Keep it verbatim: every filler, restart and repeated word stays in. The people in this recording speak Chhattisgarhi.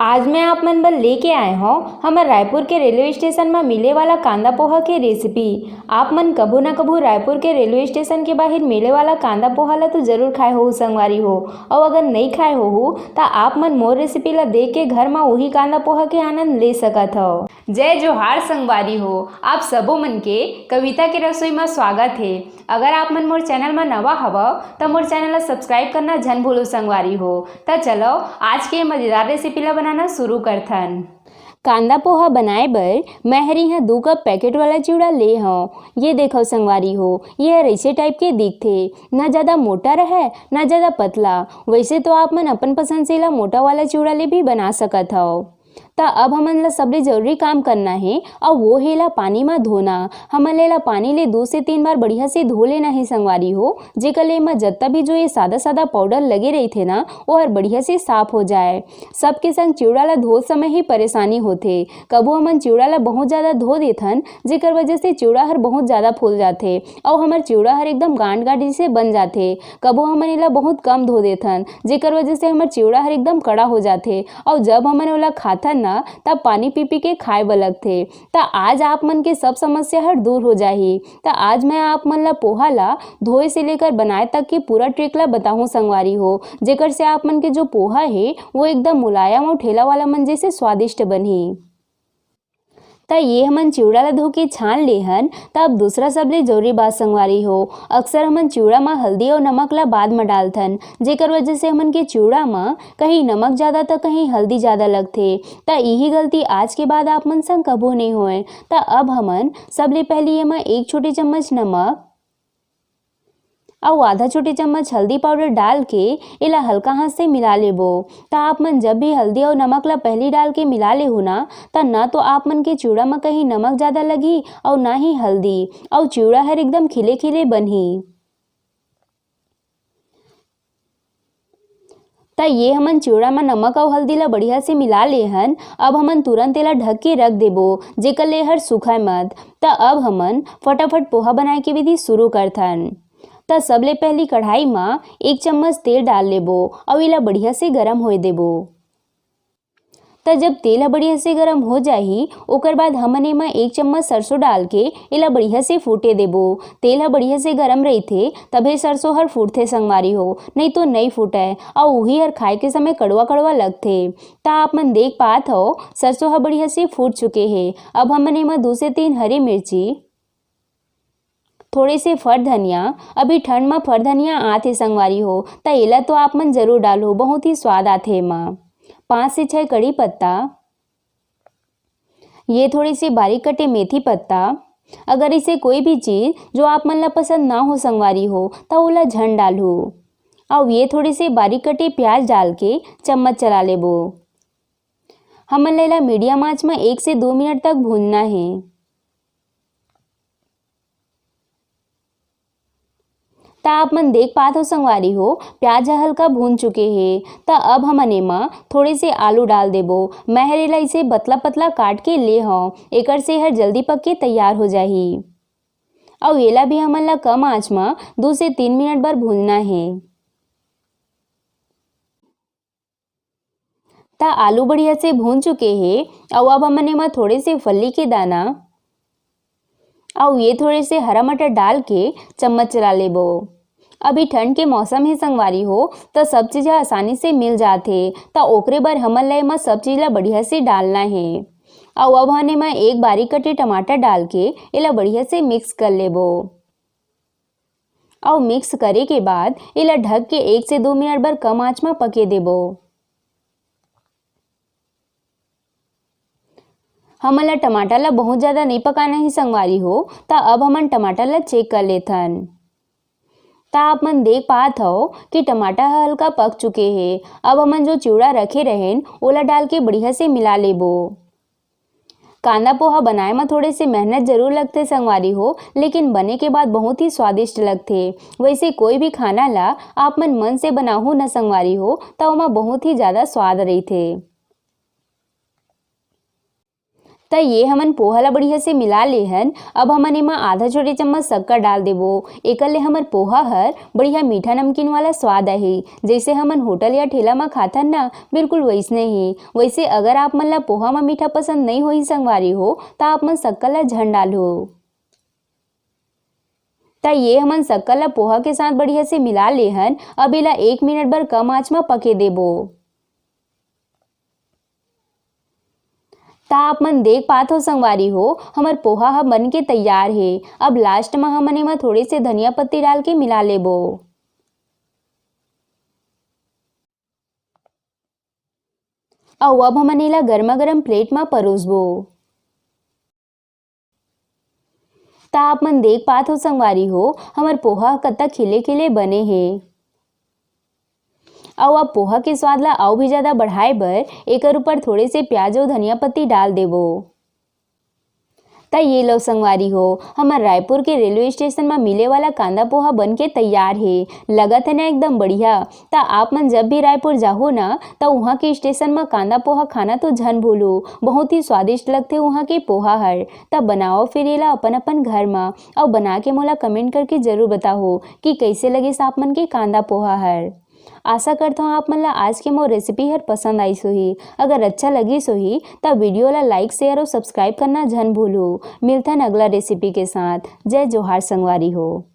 आज मैं आप मन बर लेके आए हौं हमर रायपुर के रेलवे स्टेशन म मिले वाला कांदा पोहा के रेसिपी। आप मन कभू ना कभू रायपुर के रेलवे स्टेशन के बाहिर मिले वाला कांदा पोहा ला तो जरूर खाए होहू संगवारी हो, अउ अगर नइ खाए होहू त आप मन मोर रेसिपी ला देख के घर म उही कांदा पोहा के आनंद ले सकत हव। जय जोहार संगवारी हो, आप सबो मन के कविता के रसोई म स्वागत हे। अगर आप मन मोर चैनल म नवा हवव त मोर चैनल ला सब्सक्राइब करना झन भूलो संगवारी हो। त चलो आज के मजेदार रेसिपी ला बनाना शुरू करथन। कांदा पोहा बनाए बर मैं हर इहाँ दू कप पैकेट वाला चिवड़ा ले हौं। ये देखव संगवारी हो, ये हर ऐसे टाइप के दिखथे, ना ज्यादा मोटा रहय ना ज्यादा पतला। वैसे तो आप मन अपन पसंद से एला मोटा वाला चिवड़ा ले भी बना सकत हव। त अब हमन ला सबले जरूरी काम करना हे, अउ वो हे एला पानी म धोना। हमन ला एला पानी ले दू से तीन बार बढ़िया से धो लेना हे संगवारी हो, जेकर ले एमा जतना भी जो ये सादा सादा पाउडर लगे रहिथे ना, वो हर बढ़िया से साफ हो जाए। सबके संग चिवड़ा ला धोत समय ही परेशानी होथे। कभू हमन चिवड़ा ला बहुत ज्यादा धो देथन, जेकर वजह से चिवड़ा हर बहुत ज्यादा फूल जाथे, अउ हमर चिवड़ा हर एकदम गांठ गांठ जैसे बन जाथे। कभू हमन एला बहुत कम धो देथन, जेकर वजह से हमर चिवड़ा हर एकदम कड़ा हो जाथे, अउ जब हमन ओला खाथन ना, तब पानी पी पी के खाए बर लगथे। त आज आप मन के सब समस्या हर दूर हो जाही। त आज मैं आप मन ला पोहा ला धोए से लेकर बनाए तक के पूरा ट्रिक ला बताहूँ संगवारी हो, जेकर से आप मन के जो पोहा हे, वो एकदम मुलायम अउ ठेला वाला मन जैसे स्वादिष्ट बनही। त ये हमन चिवड़ा ला धो के छान ले हन। त अब दूसरा सबले जरूरी बात संगवारी हो, अक्सर हमन चिवड़ा म हल्दी अउ नमक ला बाद म डालथन, जेकर वजह से हमन के चिवड़ा म कहीं नमक ज्यादा त कहीं हल्दी ज्यादा लगथे। त इही गलती आज के बाद आप मन संग कभू नइ होए। त अब हमन सबले पहली एमा एक छोटी चम्मच नमक अउ आधा छोटी चम्मच हल्दी पाउडर डाल के एला हल्का हाथ से मिला लेबो। त आप मन जब भी हल्दी अउ नमक ला पहली डाल के मिला लेहू ना, त ना तो आप मन के चिवड़ा म कहीं नमक ज्यादा लगही अउ ना ही हल्दी, अउ चिवड़ा हर एकदम खिले खिले बनही। त ये हमन चिवड़ा म नमक अउ हल्दी ला बढ़िया से मिला ले हन। अब हमन तुरंत एला ढक के रख देबो, जेकर ले हर सूखय मत। त अब हमन फटाफट पोहा बनाए के विधि शुरू करथन। त सबले पहली कढ़ाई म एक चम्मच तेल डाल लेबो अउ एला बढ़िया से गरम होए देबो। त जब तेल ह बढ़िया से गरम हो जाही, ओकर बाद हमन एमा एक चम्मच सरसों डाल के एला बढ़िया से फूटे देबो। तेल ह बढ़िया से गरम रहिथे, तभे सरसों हर फूटथे संगवारी हो, नइ तो नइ फूटय, अउ उही हर खाए के समय कड़वा कड़वा लगथे। त आप मन देख पात हव, सरसों ह बढ़िया से फूट चुके हे। अब हमन एमा दू से तीन हरी मिर्ची, थोड़े से फर धनिया, अभी ठंड म फर धनिया आत हे संगवारी हो, त एला तो आप मन जरूर डालहू, बहुत ही स्वाद आथे एमा। पाँच से छह कड़ी पत्ता, ये थोड़े से बारीक कटे मेथी पत्ता। अगर इसे कोई भी चीज जो आप मन ला पसंद ना हो संगवारी हो, त ओला झन डालहू। अउ ये थोड़े से बारीक कटे प्याज डाल के चम्मच चला लेबो। हमन ला एला मीडियम आंच म एक से दो मिनट तक भूनना हे। त आप मन देख पात हो संगवारी हो, प्याज ह हल्का भून चुके हे। त अब हमन एमा थोड़े से आलू डाल देबो। मैं हर एला इसे पतला पतला काट के ले हव, एकर से हर जल्दी पक के तैयार हो जाही। अउ एला भी हमन ला कम आंच म दू से तीन मिनट बर भूनना हे। त आलू बढ़िया से भून चुके हे। अउ अब हमन एमा थोड़े से फल्ली के दाना अउ ये थोड़े से हरा मटर डाल के चम्मच चला लेबो। अभी ठंड के मौसम हे संगवारी हो, त सब चीज ह आसानी से मिल जाथे, त ओकरे बर हमन ला एमा सब चीज ला बढ़िया से डालना हे। अउ अब हमन एमा एक बारीक कटे टमाटर डाल के एला बढ़िया से मिक्स कर लेबो। अउ मिक्स करे के बाद एला ढक के एक से दो मिनट बर कम आंच म पके देबो। हमन ला टमाटर ला बहुत ज्यादा नइ पकाना हे संगवारी हो, त अब हमन टमाटर ला चेक कर लेथन। त आप मन देख पात हव कि टमाटर ह हल्का पक चुके हे। अब हमन जो चिवड़ा रखे रहेन, ओला डाल के बढ़िया से मिला लेबो। कांदा पोहा बनाए म थोड़े से मेहनत जरूर लगथे संगवारी हो, लेकिन बने के बाद बहुत ही स्वादिष्ट लगथे। वैसे कोई भी खाना ला आप मन मन से बनाहू न संगवारी हो, त ओमा बहुत ही ज्यादा स्वाद रहिथे। त ये हमन पोहा ला बढ़िया से मिला ले हन। अब हमन एमा आधा छोटे चम्मच शक्कर डाल देबो। एकर ले हमर पोहा हर बढ़िया मीठा नमकीन वाला स्वाद आही। जैसे हमन होटल या ठेला म खाथन ना, बिल्कुल वैसने ही। वैसे अगर आप मन ला पोहा म मीठा पसंद नहीं होही संगवारी हो, त आप मन शक्कर ला झन डालहू। त ये हमन शक्कर ला पोहा के साथ बढ़िया से मिला ले हन। अब एला एक मिनट बर कम आंच म पके देबो। त आप मन देख पात हो संगवारी हो, हमर पोहा ह बन के तैयार हे। अब लास्ट म हमन एमा थोड़े से धनिया पत्ती डाल के मिला लेबो। अउ अब हमन एला गरमा गरम प्लेट म परोसबो। त आप मन देख पात हो संगवारी हो, हमर पोहा ह कतका खिले खिले बने हे। अउ अब पोहा के स्वाद ला अउ भी ज्यादा बढ़ाए बर एकर ऊपर थोड़े से प्याज अउ धनिया पत्ती डाल देबो। त ये लो संगवारी हो, हमर रायपुर के रेलवे स्टेशन म मिले वाला कांदा पोहा बन के तैयार हे। लगत हे ना एकदम बढ़िया। त आप मन जब भी रायपुर जाहू ना, त उहाँ के स्टेशन म कांदा पोहा खाना तो झन भूलहू। बहुत ही स्वादिष्ट लगथे उहाँ के पोहा हर। त बनाओ फिर एला अपन अपन घर म, अउ बना के मोला कमेंट करके जरूर बताहू कि कैसे लगिस आप मन के कांदा पोहा हर। आशा करथव आप मन ला आज के मोर रेसिपी हर पसंद आइस होही। अगर अच्छा लगिस होही त वीडियो ला लाइक, शेयर अउ सब्सक्राइब करना झन भूलहू। मिलथन अगला रेसिपी के साथ। जय जोहार संगवारी हो।